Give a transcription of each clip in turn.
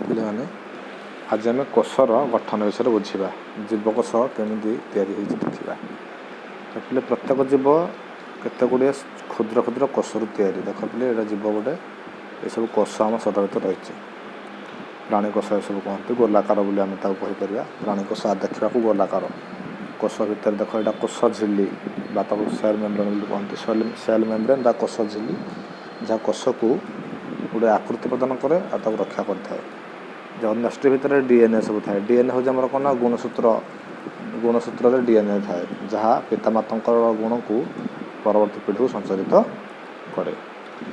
ପିଲାମାନେ, ଆଜି ଆମେ କୋଷର ଗଠନ ବିଷୟରେ ବୁଝିବା। ଜୀବକୋଷ କେମିତି ତିଆରି ହେଇଛି ଦେଖିବା। ତ ପିଲେ, ପ୍ରତ୍ୟେକ ଜୀବ କେତେ ଗୁଡ଼ିଏ କ୍ଷୁଦ୍ର କ୍ଷୁଦ୍ର କୋଷରୁ ତିଆରି। ଦେଖ ପିଲେ, ଏଇଟା ଜୀବ ଗୋଟେ। ଏସବୁ କୋଷ ଆମ ଶରୀର ଭିତରେ ରହିଛି। ପ୍ରାଣୀ କୋଷ ଏସବୁ କୁହନ୍ତି। ଗୋଲାକାର ବୋଲି ଆମେ ତାକୁ କହିପାରିବା। ପ୍ରାଣୀ କୋଷ ଦେଖିବାକୁ ଗୋଲାକାର। କୋଷ ଭିତରେ ଦେଖ, ଏଇଟା କୋଷ ଝିଲ୍ଲି ବା ତାକୁ ସେଲ୍ ମେମ୍ବ୍ରେନ୍ ବୋଲି କୁହନ୍ତି। ସେଲ୍ ମେମ୍ବ୍ରେନ୍ ବା କୋଷ ଝିଲ୍ଲି, ଯାହା କୋଷକୁ ଗୋଟେ ଆକୃତି ପ୍ରଦାନ କରେ ଆଉ ତାକୁ ରକ୍ଷା କରିଥାଏ। ନ୍ୟଷ୍ଟି ଭିତରେ ଡିଏନ୍ଏ ସବୁ ଥାଏ। ଡିଏନ୍ଏ ହେଉଛି ଆମର କ'ଣ ନା ଗୁଣସୂତ୍ର। ଗୁଣସୂତ୍ରରେ ଡିଏନ୍ଏ ଥାଏ, ଯାହା ପିତାମାତାଙ୍କର ଗୁଣକୁ ପରବର୍ତ୍ତୀ ପିଢ଼ିକୁ ସଞ୍ଚରିତ କରେ।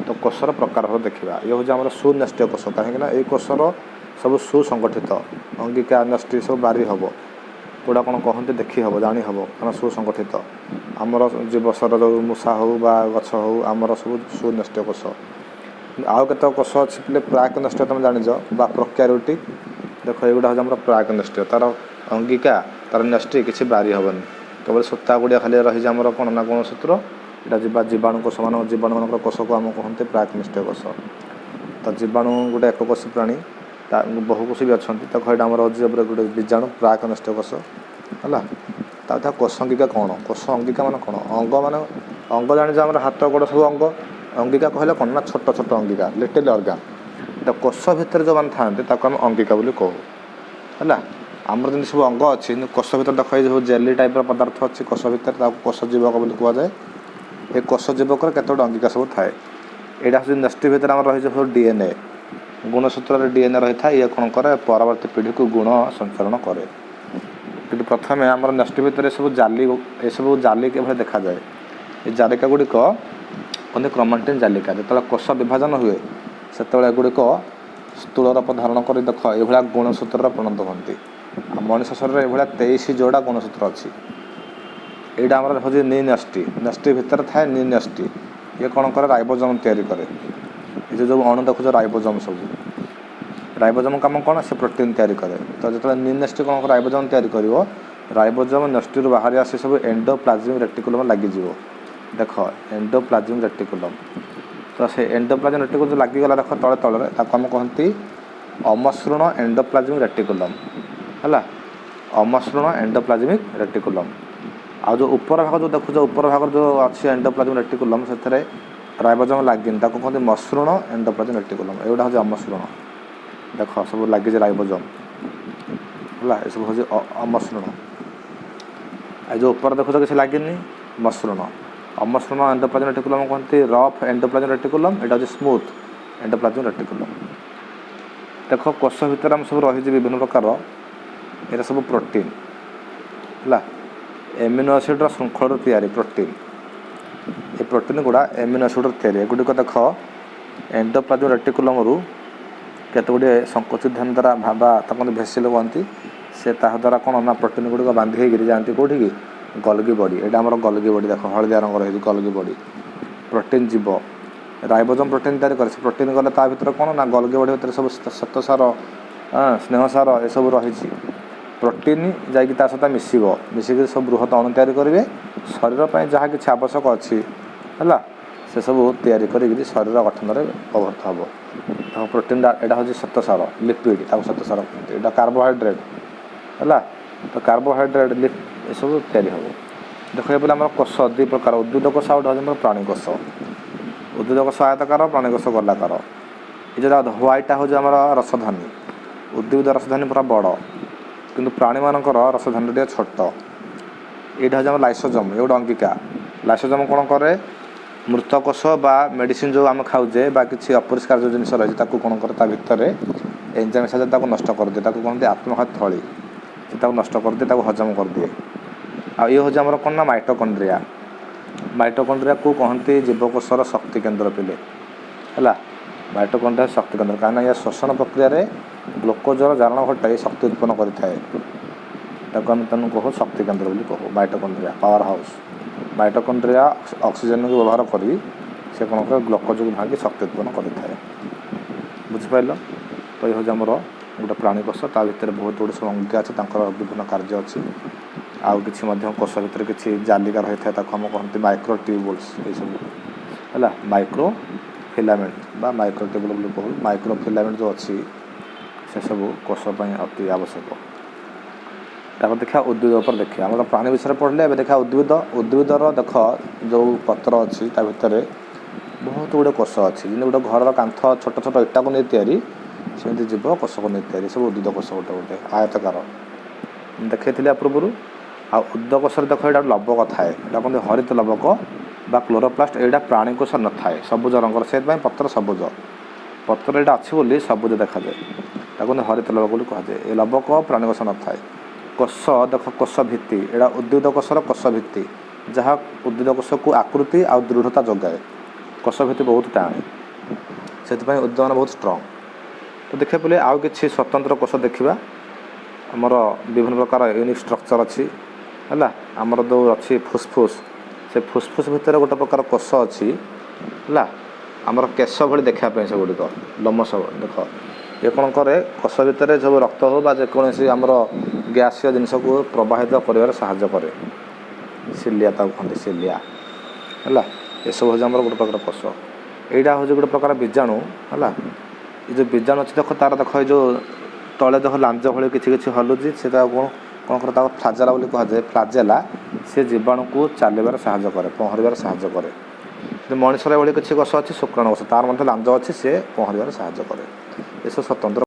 ତ କୋଷର ପ୍ରକାର ଦେଖିବା। ଇଏ ହେଉଛି ଆମର ସୁନ୍ୟଷ୍ଟିୟ କୋଷ, କାହିଁକିନା ଏଇ କୋଷର ସବୁ ସୁସଂଗଠିତ। ଅଙ୍ଗିକା, ନ୍ୟଷ୍ଟି ସବୁ ବାରି ହେବ, କେଉଁଟା କ'ଣ କହନ୍ତି, ଦେଖି ହେବ, ଜାଣି ହେବ, କାରଣ ସୁସଂଗଠିତ। ଆମର ଜୀବସର ଯେଉଁ ମୂଷା ହେଉ ବା ଗଛ ହେଉ, ଆମର ସବୁ ସୁନ୍ୟଷ୍ଟିୟ କୋଷ। ଆଉ କେତେକ କୋଷ ଅଛି ପିଲେ, ପ୍ରାକ୍ ନ୍ୟଷ୍ଟିୟ, ତୁମେ ଜାଣିଛ, ବା ପ୍ରୋକ୍ୟାରିଓଟିକ୍। ଦେଖ, ଏଇଗୁଡ଼ା ହେଉଛି ଆମର ପ୍ରାକ୍ ନ୍ୟଷ୍ଟିୟ। ତା'ର ଅଙ୍ଗିକା, ତା'ର ନ୍ୟଷ୍ଟି କିଛି ବାରି ହେବନି, କେବଳ ସୂତା ଗୁଡ଼ିଏ ଖାଲି ରହିଛି। ଆମର କ'ଣ ନା ଗୁଣସୂତ୍ର। ଏଇଟା ଯିବା ଜୀବାଣୁ କୋଷ ମାନଙ୍କ, ଜୀବାଣୁମାନଙ୍କର କୋଷକୁ ଆମେ କହନ୍ତି ପ୍ରାକ୍ ନ୍ୟଷ୍ଟିୟ କୋଷ। ତ ଜୀବାଣୁ ଗୋଟେ ଏକକୋଷୀ ପ୍ରାଣୀ, ତା ବହୁକୋଷୀ ବି ଅଛନ୍ତି। ତ ଏଇଟା ଆମର ହେଉଛି ଗୋଟେ ବୀଜାଣୁ, ପ୍ରାକ୍ ନ୍ୟଷ୍ଟିୟ କୋଷ ହେଲା। ତା କଥା କୋଷ ଅଙ୍ଗିକା କ'ଣ? କୋଷ ଅଙ୍ଗିକା ମାନେ କ'ଣ? ଅଙ୍ଗ ମାନେ, ଅଙ୍ଗ ଜାଣିଛ, ଆମର ହାତ ଗୋଡ଼ ସବୁ ଅଙ୍ଗ। ଅଙ୍ଗିକା କହିଲେ କ'ଣ ନା ଛୋଟ ଛୋଟ ଅଙ୍ଗିକା, ଲିଟିଲ୍ ଅର୍ଗାନ୍। ତ କୋଷ ଭିତରେ ଯେଉଁମାନେ ଥାଆନ୍ତି, ତାକୁ ଆମେ ଅଙ୍ଗିକା ବୋଲି କହୁ। ହେଲା, ଆମର ଯେମିତି ସବୁ ଅଙ୍ଗ ଅଛି, କିନ୍ତୁ କୋଷ ଭିତରେ ଦେଖ, ଏଇ ସବୁ ଜେଲି ଟାଇପ୍ର ପଦାର୍ଥ ଅଛି କୋଷ ଭିତରେ, ତାକୁ କୋଷ ଜୀବକ ବୋଲି କୁହାଯାଏ। ଏ କୋଷ ଜୀବକର କେତେ ଗୋଟେ ଅଙ୍ଗିକା ସବୁ ଥାଏ। ଏଇଟା ହେଉଛି ନ୍ୟଷ୍ଟି ଭିତରେ ଆମର ରହିଛି ସବୁ ଡିଏନ୍ଏ। ଗୁଣସୂତ୍ରରେ ଡିଏନ୍ଏ ରହିଥାଏ। ଇଏ କ'ଣ କରେ? ପରବର୍ତ୍ତୀ ପିଢ଼ିକୁ ଗୁଣ ସଞ୍ଚରଣ କରେ। କିନ୍ତୁ ପ୍ରଥମେ ଆମର ନ୍ୟଷ୍ଟି ଭିତରେ ସବୁ ଜାଲି, ଏସବୁ ଜାଲି କିଭଳି ଦେଖାଯାଏ। ଏ ଜାଲିକା ଗୁଡ଼ିକ କୁହନ୍ତି କ୍ରୋମାଟିନ୍ ଜାଲିକା। ଯେତେବେଳେ କୋଷ ବିଭାଜନ ହୁଏ, ସେତେବେଳେ ଏଗୁଡ଼ିକ ସ୍ଥୂଳ ରୂପ ଧାରଣ କରି ଦେଖ, ଏଇଭଳିଆ ଗୁଣସୂତ୍ରରେ ପରିଣତ ହୁଅନ୍ତି। ଆଉ ମଣିଷ ଶରୀରରେ ଏଇଭଳିଆ 23 ଯୋଡ଼ା ଗୁଣସୂତ୍ର ଅଛି। ଏଇଟା ଆମର ହେଉଛି ନ୍ୟଷ୍ଟି। ନ୍ୟଷ୍ଟି ଭିତରେ ଥାଏ ନ୍ୟଷ୍ଟି। ଇଏ କ'ଣ କରେ? ରାଇବୋଜମ୍ ତିଆରି କରେ। ଏ ଯେଉଁ ଯେଉଁ ଅଣୁ ଦେଖୁଛ, ରାଇବୋଜମ୍ ସବୁ। ରାଇବୋଜମ୍ କାମ କ'ଣ? ସେ ପ୍ରୋଟିନ୍ ତିଆରି କରେ। ତ ଯେତେବେଳେ ନ୍ୟଷ୍ଟି କ'ଣ କରେ, ରାଇବୋଜମ୍ ତିଆରି କରିବ, ରାଇବୋଜମ୍ ନ୍ୟଷ୍ଟିରୁ ବାହାରି ଆସି ସବୁ ଏଣ୍ଡୋପ୍ଲାଜମିକ୍ ରେଟିକୁଲମ୍ ଲାଗିଯିବ। ଦେଖ, ଏଣ୍ଡୋପ୍ଲାଜମିକ୍ ରେଟିକୁଲମ୍। ତ ସେ ଏଣ୍ଡୋପ୍ଲାଜମିକ୍ ରେଟିକୁଲମ୍ ଯେଉଁ ଲାଗିଗଲା, ଦେଖ ତଳେ ତଳରେ, ତାକୁ ଆମେ କହନ୍ତି ଅମସୃଣ ଏଣ୍ଡୋପ୍ଲାଜମିକ୍ ରେଟିକୁଲମ୍। ହେଲା, ଅମସୃଣ ଏଣ୍ଡୋପ୍ଲାଜମିକ୍ ରେଟିକୁଲମ୍। ଆଉ ଯେଉଁ ଉପର ଭାଗ ଯେଉଁ ଦେଖୁଛ, ଉପର ଭାଗରେ ଯେଉଁ ଅଛି ଏଣ୍ଡୋପ୍ଲାଜମିକ୍ ରେଟିକୁଲମ୍, ସେଥିରେ ରାଇବୋଜମ୍ ଲାଗିନି, ତାକୁ କୁହନ୍ତି ମସୃଣ ଏଣ୍ଡୋପ୍ଲାଜମିକ୍ ରେଟିକୁଲମ୍। ଏଗୁଡ଼ା ହେଉଛି ଅମସୃଣ। ଦେଖ, ସବୁ ଲାଗିଛି ରାଇବୋଜମ୍। ହେଲା, ଏସବୁ ହେଉଛି ଅମସୃଣ। ଆଉ ଯେଉଁ ଉପରେ ଦେଖୁଛ, କିଛି ଲାଗିନି, ମସୃଣ। ଅମସୃଣ ଏଣ୍ଡୋପ୍ଲାଜମିକ୍ ରେଟିକୁଲମ୍ କୁହନ୍ତି ରଫ୍ ଏଣ୍ଡୋପ୍ଲାଜମିକ୍ ରେଟିକୁଲମ୍। ଏଇଟା ହେଉଛି ସ୍ମୁଥ୍ ଏଣ୍ଡୋପ୍ଲାଜମିକ୍ ରେଟିକୁଲମ୍। ଦେଖ, କୋଷ ଭିତରେ ଆମେ ସବୁ ରହିଛି ବିଭିନ୍ନ ପ୍ରକାର, ଏଇଟା ସବୁ ପ୍ରୋଟିନ୍। ହେଲା, ଏମିନୋ ଏସିଡ଼୍ର ଶୃଙ୍ଖଳରୁ ତିଆରି ପ୍ରୋଟିନ୍। ଏ ପ୍ରୋଟିନ୍ ଗୁଡ଼ା ଏମିନୋ ଏସିଡ଼୍ରୁ ତିଆରି। ଏଗୁଡ଼ିକ ଦେଖ, ଏଣ୍ଡୋପ୍ଲାଜମିକ୍ ରେଟିକୁଲମ୍ରୁ କେତେ ଗୁଡ଼ିଏ ସଂକୁଚିତ ଧ୍ୟାନ ଦ୍ୱାରା ବା ତାକୁ ଭେସିଲ କୁହନ୍ତି, ସେ ତାହା ଦ୍ୱାରା କ'ଣ ନା ପ୍ରୋଟିନ୍ ଗୁଡ଼ିକ ବାନ୍ଧି ହେଇକିରି ଯାଆନ୍ତି କେଉଁଠିକି? ଗଲଗି ବଡ଼ି। ଏଇଟା ଆମର ଗଲଗି ବଡ଼ି। ଦେଖ, ହଳଦିଆ ରଙ୍ଗର ହେଇଛି ଗଲଗି ବଡ଼ି। ପ୍ରୋଟିନ୍ ଯିବ, ରାଇବୋଜମ୍ ପ୍ରୋଟିନ୍ ତିଆରି କରେ। ସେ ପ୍ରୋଟିନ୍ ଗଲେ ତା ଭିତରେ କ'ଣ ନା ଗଲଗି ବଡ଼ି ଭିତରେ ସବୁ ଶ୍ୱେତସାର, ସ୍ନେହସାର ଏସବୁ ରହିଛି। ପ୍ରୋଟିନ୍ ଯାଇକି ତା ସହିତ ମିଶିବ, ମିଶିକି ସବୁ ବୃହତ ଅଣୁ ତିଆରି କରିବେ। ଶରୀର ପାଇଁ ଯାହା କିଛି ଆବଶ୍ୟକ ଅଛି, ହେଲା, ସେସବୁ ତିଆରି କରିକିରି ଶରୀର ଗଠନରେ ବ୍ୟବହୃତ ହେବ। ପ୍ରୋଟିନ୍ଟା, ଏଇଟା ହେଉଛି ଶ୍ୱେତସାର, ଲିପିଡ଼, ତାକୁ ଶ୍ୱେତସାର କୁହନ୍ତି। ଏଇଟା କାର୍ବୋହାଇଡ୍ରେଟ୍। ହେଲା, ତ କାର୍ବୋହାଇଡ୍ରେଟ୍ ଏସବୁ ତିଆରି ହେବ। ଦେଖ, ଏବେ ଆମର କୋଷ ଦୁଇ ପ୍ରକାର, ଉଦ୍ଭିଦ କୋଷ ଆଉ ଗୋଟେ ହେଉଛି ଆମର ପ୍ରାଣୀ କୋଷ। ଉଦ୍ଭିଦ କୋଷ ଆୟତାକାର, ପ୍ରାଣୀ କୋଷ ଗୋଲାକାର। ଏ ଯେଉଁଟା ହ୍ୱାଇଟ୍ଟା ହେଉଛି ଆମର ରସଧାନୀ। ଉଦ୍ଭିଦ ରସଧାନୀ ପୁରା ବଡ଼, କିନ୍ତୁ ପ୍ରାଣୀମାନଙ୍କର ରସଧାନୀ ଟିକେ ଛୋଟ। ଏଇଟା ହେଉଛି ଆମର ଲାଇସୋଜମ୍। ଏ ଗୋଟେ ଅଙ୍ଗିକା। ଲାଇସୋଜମ୍ କ'ଣ କରେ? ମୃତ କୋଷ ବା ମେଡ଼ିସିନ ଯେଉଁ ଆମେ ଖାଉଛେ ବା କିଛି ଅପରିଷ୍କାର ଯେଉଁ ଜିନିଷ ରହିଛି, ତାକୁ କ'ଣ କରେ? ତା ଭିତରେ ଏନ୍ଜାଇମ୍ ସାହାଯ୍ୟରେ ତାକୁ ନଷ୍ଟ କରିଦିଏ। ତାକୁ କହନ୍ତି ଆତ୍ମଘାତୀ ଥଳି। ସେ ତାକୁ ନଷ୍ଟ କରିଦିଏ, ତାକୁ ହଜମ କରିଦିଏ। ଆଉ ଇଏ ହେଉଛି ଆମର କ'ଣ ନା ମାଇଟୋକଣ୍ଡ୍ରିଆ। ମାଇଟୋକଣ୍ଡ୍ରିଆକୁ କହନ୍ତି ଜୀବକୋଷର ଶକ୍ତି କେନ୍ଦ୍ର ପିଲେ। ହେଲା, ମାଇଟୋକଣ୍ଡ୍ରିଆ ଶକ୍ତି କେନ୍ଦ୍ର, କାହିଁକିନା ଏହା ଶ୍ୱସନ ପ୍ରକ୍ରିୟାରେ ଗ୍ଲୁକୋଜର ଜାରଣ ଘଟାଇ ଶକ୍ତି ଉତ୍ପନ୍ନ କରିଥାଏ। ତାକୁ ଆମେ ତେଣୁ କହୁ, ଶକ୍ତି କେନ୍ଦ୍ର ବୋଲି କହୁ। Mitochondria power house. ମାଇଟୋକଣ୍ଡ୍ରିଆ ଅକ୍ସିଜେନକୁ ବ୍ୟବହାର କରି ସେ କ'ଣ କରେ? ଗ୍ଲୁକୋଜକୁ ଭାଙ୍ଗି ଶକ୍ତି ଉତ୍ପନ୍ନ କରିଥାଏ। ବୁଝିପାରିଲ? ତ ଏ ହେଉଛି ଆମର ଗୋଟେ ପ୍ରାଣୀ କୋଷ। ତା ଭିତରେ ବହୁତ ଗୁଡ଼ିଏ ସବୁ ଅଙ୍ଗିକା ଅଛି, ତାଙ୍କର ବିଭିନ୍ନ କାର୍ଯ୍ୟ ଅଛି। ଆଉ କିଛି ମଧ୍ୟ କୋଷ ଭିତରେ କିଛି ଜାଲିକା ରହିଥାଏ, ତାକୁ ଆମେ କହନ୍ତି ମାଇକ୍ରୋ ଟ୍ୟୁବୁଲ୍ସ। ଏଇସବୁ ହେଲା ମାଇକ୍ରୋ ଫିଲାମେଣ୍ଟ ବା ମାଇକ୍ରୋ ଟ୍ୟୁବୁଲ୍ ବୋଲି କହୁ। ମାଇକ୍ରୋ ଫିଲାମେଣ୍ଟ ଯେଉଁ ଅଛି, ସେସବୁ କୋଷ ପାଇଁ ଅତି ଆବଶ୍ୟକ। ତାପରେ ଦେଖିବା ଉଦ୍ଭିଦ ଉପରେ ଦେଖିବା। ଆମର ପ୍ରାଣୀ ବିଷୟରେ ପଢ଼ିଲେ, ଏବେ ଦେଖିବା ଉଦ୍ଭିଦ। ଉଦ୍ଭିଦର ଦେଖ, ଯେଉଁ ପତ୍ର ଅଛି, ତା ଭିତରେ ବହୁତ ଗୁଡ଼ିଏ କୋଷ ଅଛି। ଯେମିତି ଗୋଟେ ଘରର କାନ୍ଥ ଛୋଟ ଛୋଟ ଇଟାକୁ ନେଇ ତିଆରି, ସେମିତି ଜୀବ କୋଷକୁ ନେଇ ତିଆରି। ସବୁ ଉଦ୍ଭିଦ କୋଷ ଗୋଟେ ଗୋଟେ ଆୟତକାର, ମୁଁ ଦେଖେଇଥିଲି ଆ ପୂର୍ବରୁ। ଆଉ ଉଦ୍ଭିଦ କୋଷରେ ଦେଖ, ଏଇଟା ଲବକ ଥାଏ। ଏଇଟା କୁହନ୍ତି ହରିତ ଲବକ ବା କ୍ଲୋରୋପ୍ଲାଷ୍ଟ। ଏଇଟା ପ୍ରାଣୀ କୋଷ ନଥାଏ, ସବୁଜ ରଙ୍ଗର। ସେଥିପାଇଁ ପତ୍ର ସବୁଜ। ପତ୍ର ଏଇଟା ଅଛି ବୋଲି ସବୁଜ ଦେଖାଯାଏ। ତାକୁ କୁହନ୍ତି ହରିତ ଲବକ ବୋଲି କୁହାଯାଏ। ଏ ଲବକ ପ୍ରାଣୀ କୋଷ ନଥାଏ। କୋଷ ଦେଖ, କୋଷ ଭିତ୍ତି। ଏଇଟା ଉଦ୍ଭିଦ କୋଷର କୋଷ ଭିତ୍ତି, ଯାହା ଉଦ୍ଭିଦ କୋଷକୁ ଆକୃତି ଆଉ ଦୃଢ଼ତା ଯୋଗାଏ। କୋଷ ଭିତ୍ତି ବହୁତ ଟାଣେ, ସେଥିପାଇଁ ଉଦ୍ଭିଦମାନେ ବହୁତ ଷ୍ଟ୍ରଙ୍ଗ। ତ ଦେଖିବାକୁ ଗଲେ ଆଉ କିଛି ସ୍ୱତନ୍ତ୍ର କୋଷ ଦେଖିବା। ଆମର ବିଭିନ୍ନ ପ୍ରକାର ୟୁନିକ୍ ଷ୍ଟ୍ରକ୍ଚର୍ ଅଛି, ହେଲା। ଆମର ଯେଉଁ ଅଛି ଫୁସଫୁସ, ସେ ଫୁସଫୁସ ଭିତରେ ଗୋଟେ ପ୍ରକାର କୋଷ ଅଛି, ହେଲା। ଆମର କେଶ ଭଳି ଦେଖିବା ପାଇଁ ସେଗୁଡ଼ିକ ଲୋମଶ। ଦେଖ, ଇଏ କ'ଣ କରେ? କୋଷ ଭିତରେ ସବୁ ରକ୍ତ ହେଉ ବା ଯେକୌଣସି ଆମର ଗ୍ୟାସୀୟ ଜିନିଷକୁ ପ୍ରବାହିତ କରିବାରେ ସାହାଯ୍ୟ କରେ। ସିଲିଆ, ତାକୁ କୁହନ୍ତି ସିଲିଆ, ହେଲା। ଏସବୁ ହେଉଛି ଆମର ଗୋଟେ ପ୍ରକାର କୋଷ। ଏଇଟା ହେଉଛି ଗୋଟେ ପ୍ରକାର ବୀଜାଣୁ, ହେଲା। ଏ ଯେଉଁ ବୀଜାଣୁ ଅଛି ଦେଖ, ତାର ଦେଖ, ଏ ଯେଉଁ ତଳେ ଦେଖ, ଲାଞ୍ଜ ଭଳି କିଛି କିଛି ହଲୁଛି। ସେ ତାକୁ କ'ଣ କ'ଣ କରେ? ତାକୁ ଫ୍ଲାଜେଲା ବୋଲି କୁହାଯାଏ। ଫ୍ଲାଜେଲା ସେ ଜୀବାଣୁକୁ ଚାଲିବାରେ ସାହାଯ୍ୟ କରେ, ପହଁରିବାରେ ସାହାଯ୍ୟ କରେ। କିନ୍ତୁ ମଣିଷର ଏଭଳି କିଛି କୋଷ ଅଛି, ଶୁକ୍ରାଣୁ କୋଷ, ତାର ମଧ୍ୟ ଲାଞ୍ଜ ଅଛି, ସେ ପହଁରିବାରେ ସାହାଯ୍ୟ କରେ। ଏସବୁ ସ୍ୱତନ୍ତ୍ର